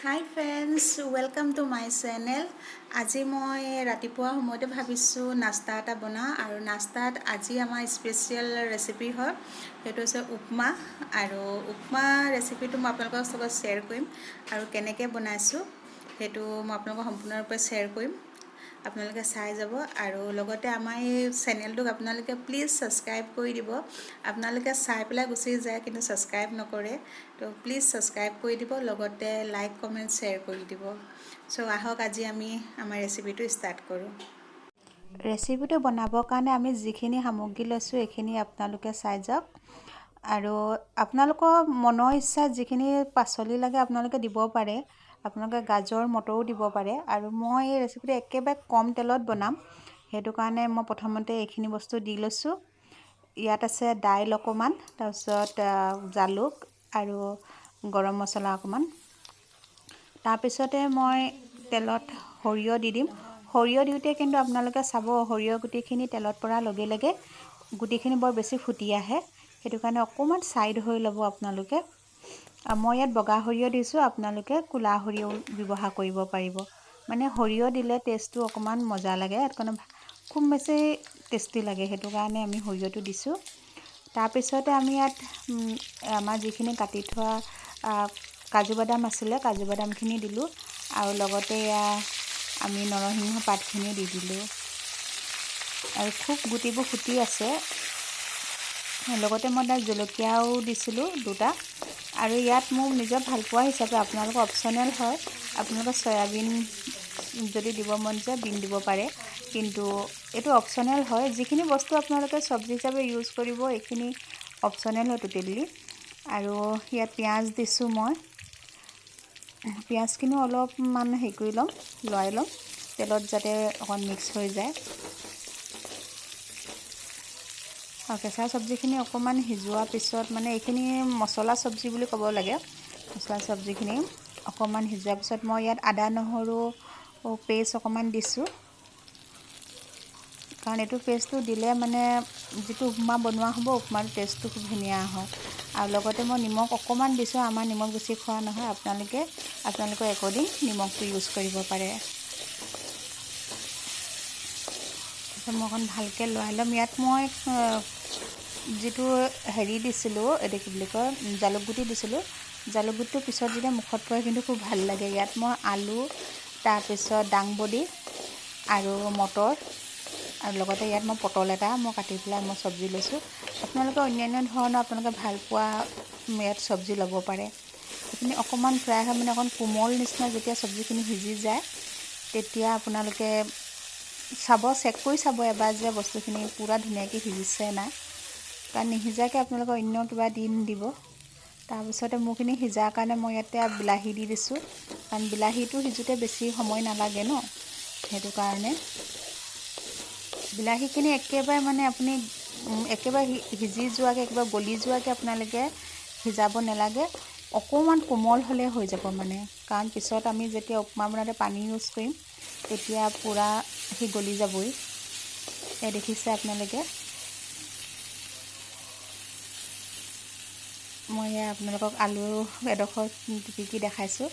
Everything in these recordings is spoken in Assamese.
Hi friends, welcome to my channel. আজি মই ৰাতিপুৱা সময়তে ভাবিছোঁ নাস্তা এটা বনাওঁ আৰু নাস্তাত আজি আমাৰ স্পেচিয়েল ৰেচিপি হয়, সেইটো হৈছে উপমা। আৰু উপমা ৰেচিপিটো মই আপোনালোকৰ লগত শ্বেয়াৰ কৰিম আৰু কেনেকৈ বনাইছোঁ সেইটো মই আপোনালোকক সম্পূৰ্ণৰূপে শ্বেয়াৰ কৰিম, আপোনালোকে চাই যাব। আৰু লগতে আমাৰ এই চেনেলটোক আপোনালোকে প্লিজ ছাবস্ক্ৰাইব কৰি দিব। আপোনালোকে চাই পেলাই গুচি যায় কিন্তু ছাবস্ক্ৰাইব নকৰে, তো প্লিজ ছাবস্ক্ৰাইব কৰি দিব, লগতে লাইক কমেণ্ট শ্বেয়াৰ কৰি দিব। চ' আহক আজি আমি আমাৰ ৰেচিপিটো ষ্টাৰ্ট কৰোঁ। ৰেচিপিটো বনাবৰ কাৰণে আমি যিখিনি সামগ্ৰী লৈছোঁ এইখিনি আপোনালোকে চাই যাওক। আৰু আপোনালোকৰ মনৰ ইচ্ছা যিখিনি পাচলি লাগে আপোনালোকে দিব পাৰে, আপোনালোকে গাজৰ মটৰো দিব পাৰে। আৰু মই এই ৰেচিপিটো একেবাৰে কম তেলত বনাম, সেইটো কাৰণে মই প্ৰথমতে এইখিনি বস্তু দি লৈছোঁ। ইয়াত আছে দাইল অকণমান, তাৰপিছত জালুক আৰু গৰম মছলা অকণমান। তাৰপিছতে মই তেলত সৰিয়হ দি দিম। সৰিয়হ দিওঁতে কিন্তু আপোনালোকে চাব, সৰিয়হ গুটিখিনি তেলত পৰাৰ লগে লগে গুটিখিনি বৰ বেছি ফুটি আহে, সেইটো কাৰণে অকণমান ছাইড হৈ ল'ব আপোনালোকে। মই ইয়াত বগা সৰিয়হ দিছোঁ, আপোনালোকে ক'লা সৰিয়হ ব্যৱহাৰ কৰিব পাৰিব। মানে সৰিয়হ দিলে টেষ্টটো অকণমান মজা লাগে, সেইটো কাৰণে খুব বেছি টেষ্টি লাগে, সেইটো কাৰণে আমি সৰিয়হটো দিছোঁ। তাৰপিছতে আমি ইয়াত আমাৰ যিখিনি কাটি থোৱা কাজু বাদাম আছিলে, কাজু বাদামখিনি দিলোঁ আৰু লগতে এয়া আমি নৰসিংহ পাতখিনিও দি দিলোঁ। আৰু খুব গুটিবোৰ ফুটি আছে। লগতে মই তাত জলকীয়াও দিছিলোঁ দুটা। আৰু ইয়াত মোৰ নিজৰ ভালপোৱা হিচাপে আপোনালোকৰ অপশ্যনেল হয়, আপোনালোকে চয়াবিন যদি দিব মন যায় বিন দিব পাৰে, কিন্তু এইটো অপশ্যনেল হয়। যিখিনি বস্তু আপোনালোকে চব্জি হিচাপে ইউজ কৰিব এইখিনি অপশ্যনেল হয় টোটেলি। আৰু ইয়াত পিঁয়াজ দিছোঁ মই, পিঁয়াজখিনিও অলপমান হেৰি কৰি ল'ম, লৰাই ল'ম তেলত যাতে অকণ মিক্স হৈ যায়। আৰু কেঁচা চব্জিখিনি অকণমান সিজোৱাৰ পিছত, মানে এইখিনি মছলা চব্জি বুলি ক'ব লাগে, মছলা চব্জিখিনি অকণমান সিজোৱাৰ পিছত মই ইয়াত আদা নহৰু পেষ্ট অকণমান দিছোঁ। কাৰণ এইটো পেষ্টটো দিলে মানে যিটো উপমা বনোৱা হ'ব উপমাৰ টেষ্টটো খুব ধুনীয়া হয়। আৰু লগতে মই নিমখ অকণমান দিছোঁ, আমাৰ নিমখ বেছি খোৱা নহয়, আপোনালোকে আপোনালোকৰ একৰ্ডিং নিমখটো ইউজ কৰিব পাৰে। মই অকণ ভালকৈ লৰাই ল'ম। ইয়াত মই যিটো হেৰি দিছিলোঁ, এইটো কি বুলি কয়, জালুক গুটি দিছিলোঁ। জালুক গুটিটো পিছত যেতিয়া মুখত পৰে কিন্তু খুব ভাল লাগে। ইয়াত মই আলু, তাৰপিছত দাংবডি আৰু মটৰ, আৰু লগতে ইয়াত মই পটল এটা মই কাটি পেলাই মই চব্জি লৈছোঁ। আপোনালোকে অন্যান্য ধৰণৰ আপোনালোকে ভালপোৱা ইয়াত চব্জি ল'ব পাৰে। এইখিনি অকণমান ফ্ৰাই হয়, মানে অকণ কোমল নিচিনা যেতিয়া চব্জিখিনি সিজি যায় তেতিয়া আপোনালোকে চাব, চেক কৰি চাব এবাৰ যে বস্তুখিনি পূৰা ধুনীয়াকৈ সিজিছে নাই, কাৰণ নিসিজাকৈ আপোনালোকে অন্য কিবা দি নিদিব। তাৰপিছতে মোৰখিনি সিজাৰ কাৰণে মই ইয়াতে বিলাহী দি দিছোঁ, কাৰণ বিলাহীটো সিজোতে বেছি সময় নালাগে ন, সেইটো কাৰণে বিলাহীখিনি একেবাৰে মানে আপুনি একেবাৰে সিজি যোৱাকৈ, একেবাৰে গলি যোৱাকৈ আপোনালোকে সিজাব নালাগে, অকণমান কোমল হ'লে হৈ যাব মানে। কাৰণ পিছত আমি যেতিয়া উপমা বনাওঁতে পানী ইউজ কৰিম তেতিয়া পূৰা সি গলি যাবই। এয়া দেখিছে আপোনালোকে, মই এয়া আপোনালোকক আলু এডোখৰ টুকুৰি দেখাইছোঁ,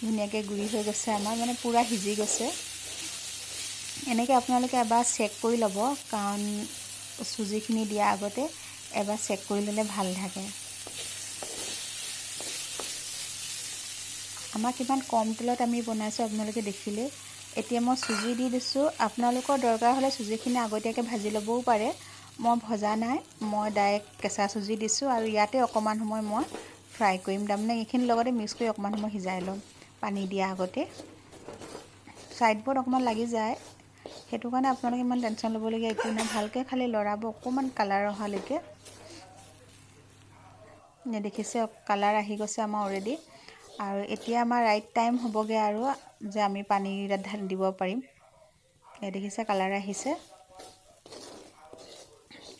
ধুনীয়াকৈ গুড়ি হৈ গৈছে আমাৰ, মানে পূৰা সিজি গৈছে। এনেকৈ আপোনালোকে এবাৰ চেক কৰি ল'ব, কাৰণ চুজিখিনি দিয়াৰ আগতে এবাৰ চেক কৰি ল'লে ভাল থাকে। আমাৰ কিমান কম তেলত আমি বনাইছোঁ আপোনালোকে দেখিলেই। এতিয়া মই চুজি দি দিছোঁ, আপোনালোকৰ দৰকাৰ হ'লে চুজিখিনি আগতীয়াকৈ ভাজি ল'বও পাৰে, মই ভজা নাই, মই ডাইৰেক্ট কেঁচা চুজি দিছোঁ। আৰু ইয়াতে অকণমান সময় মই ফ্ৰাই কৰিম, তাৰমানে এইখিনিৰ লগতে মিক্স কৰি অকণমান সময় সিজাই ল'ম পানী দিয়াৰ আগতে। ছাইডবোৰত অকণমান লাগি যায়, সেইটো কাৰণে আপোনালোকে ইমান টেনশ্যন ল'বলগীয়া একো নাই, ভালকৈ খালি লৰাব অকণমান কালাৰ অহালৈকে। দেখিছে কালাৰ আহি গৈছে আমাৰ অলৰেডি। আৰু এতিয়া আমাৰ ৰাইট টাইম হ'বগৈ আৰু যে আমি পানী ঢালি দিব পাৰিম। এয়া দেখিছে কালাৰ আহিছে,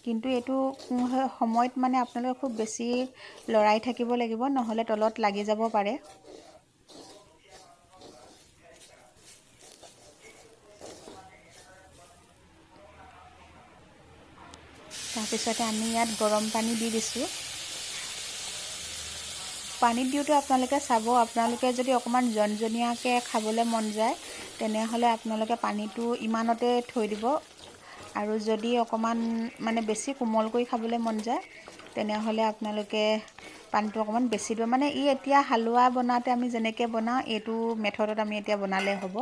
কিন্তু এইটো সময়ত মানে আপোনালোকে খুব বেছি লৰাই থাকিব লাগিব, নহ'লে তলত লাগি যাব পাৰে। তাৰপিছতে আমি ইয়াত গৰম পানী দি দিছোঁ। পানীত দিওঁতে আপোনালোকে চাব, আপোনালোকে যদি অকণমান জনজনীয়াকৈ খাবলৈ মন যায়, তেনেহ'লে আপোনালোকে পানীটো ইমানতে থৈ দিব আৰু যদি অকণমান মানে বেছি কোমল কৰি খাবলৈ মন যায়, তেনেহ'লে আপোনালোকে পানীটো অকণমান বেছি দিব। মানে ই এতিয়া হালোৱা বনাওঁতে আমি যেনেকৈ বনাওঁ, এইটো মেথডত আমি এতিয়া বনালে হ'ব।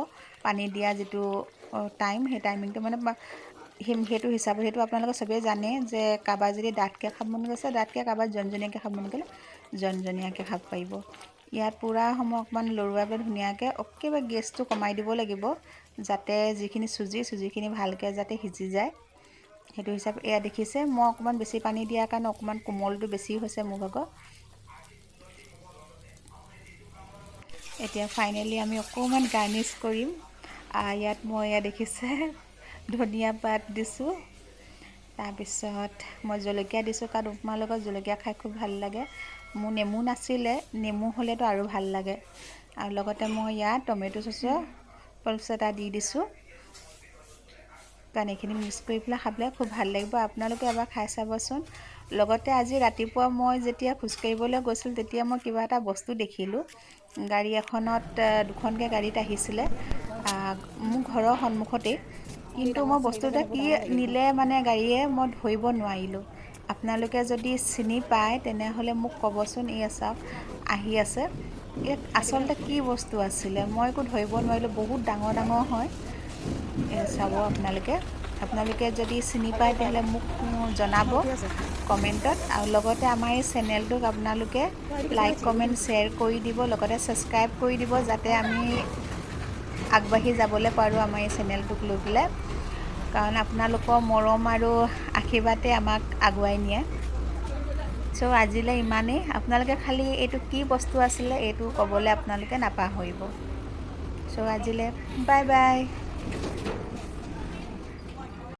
পানী দিয়া যিটো টাইম, সেই টাইমিংটো মানে সেইটো হিচাপত, সেইটো আপোনালোকে চবেই জানে যে কাৰোবাৰ যদি ডাঠকৈ খাব মন গৈছে ডাঠকৈ, কাৰোবাৰ জনজনীয়াকৈ খাব মন গ'লে জনজনীয়াকৈ খাব পাৰিব। ইয়াত পূৰা সময় অকণমান লৰোৱাই পেলাই ধুনীয়াকৈ একেবাৰে গেছটো কমাই দিব লাগিব, যাতে যিখিনি চুজি, চুজিখিনি ভালকৈ যাতে সিজি যায়, সেইটো হিচাপে। এয়া দেখিছে, মই অকণমান বেছি পানী দিয়াৰ কাৰণে অকণমান কোমলটো বেছি হৈছে মোৰ ভাগৰ। এতিয়া ফাইনেলি আমি অকণমান গাৰ্নিছ কৰিম। ইয়াত মই এয়া দেখিছে ধনিয়া পাত দিছোঁ, তাৰপিছত মই জলকীয়া দিছোঁ, কাৰণ উপমাৰ লগত জলকীয়া খাই খুব ভাল লাগে। মোৰ নেমু নাছিলে, নেমু হ'লেতো আৰু ভাল লাগে। আৰু লগতে মই ইয়াত টমেট' চচৰ পলচ এটা দি দিছোঁ, কাৰণ এইখিনি মিক্স কৰি পেলাই খাবলৈ খুব ভাল লাগিব। আপোনালোকে এবাৰ খাই চাবচোন। লগতে আজি ৰাতিপুৱা মই যেতিয়া খোজকাঢ়িবলৈ গৈছিলোঁ, তেতিয়া মই কিবা এটা বস্তু দেখিলোঁ। গাড়ী এখনত, দুখনকৈ গাড়ীত আহিছিলে মোৰ ঘৰৰ সন্মুখতেই, কিন্তু মই বস্তুটো কি নিলে মানে গাড়ীয়ে মই ধৰিব নোৱাৰিলোঁ। আপোনালোকে যদি চিনি পায়, তেনেহ'লে মোক ক'বচোন। এয়া চাওক, আহি আছে। ইয়াত আচলতে কি বস্তু আছিলে মই একো ধৰিব নোৱাৰিলোঁ। বহুত ডাঙৰ ডাঙৰ হয়। চাব আপোনালোকে, আপোনালোকে যদি চিনি পায়, তেতিয়াহ'লে মোক জনাব কমেণ্টত। আৰু লগতে আমাৰ এই চেনেলটোক আপোনালোকে লাইক, কমেণ্ট, শ্বেয়াৰ কৰি দিব, লগতে ছাবস্ক্ৰাইব কৰি দিব, যাতে আমি আগবাঢ়ি যাবলৈ পাৰোঁ আমাৰ এই চেনেলটোক লৈ পেলাই, কাৰণ আপোনালোকৰ মৰম আৰু আশীৰ্বাদে আমাক আগুৱাই নিয়ে। চ' আজিলৈ ইমানেই। আপোনালোকে খালি এইটো কি বস্তু আছিলে, এইটো ক'বলৈ আপোনালোকে নাপাহৰিব। চ' আজিলৈ বাই বাই।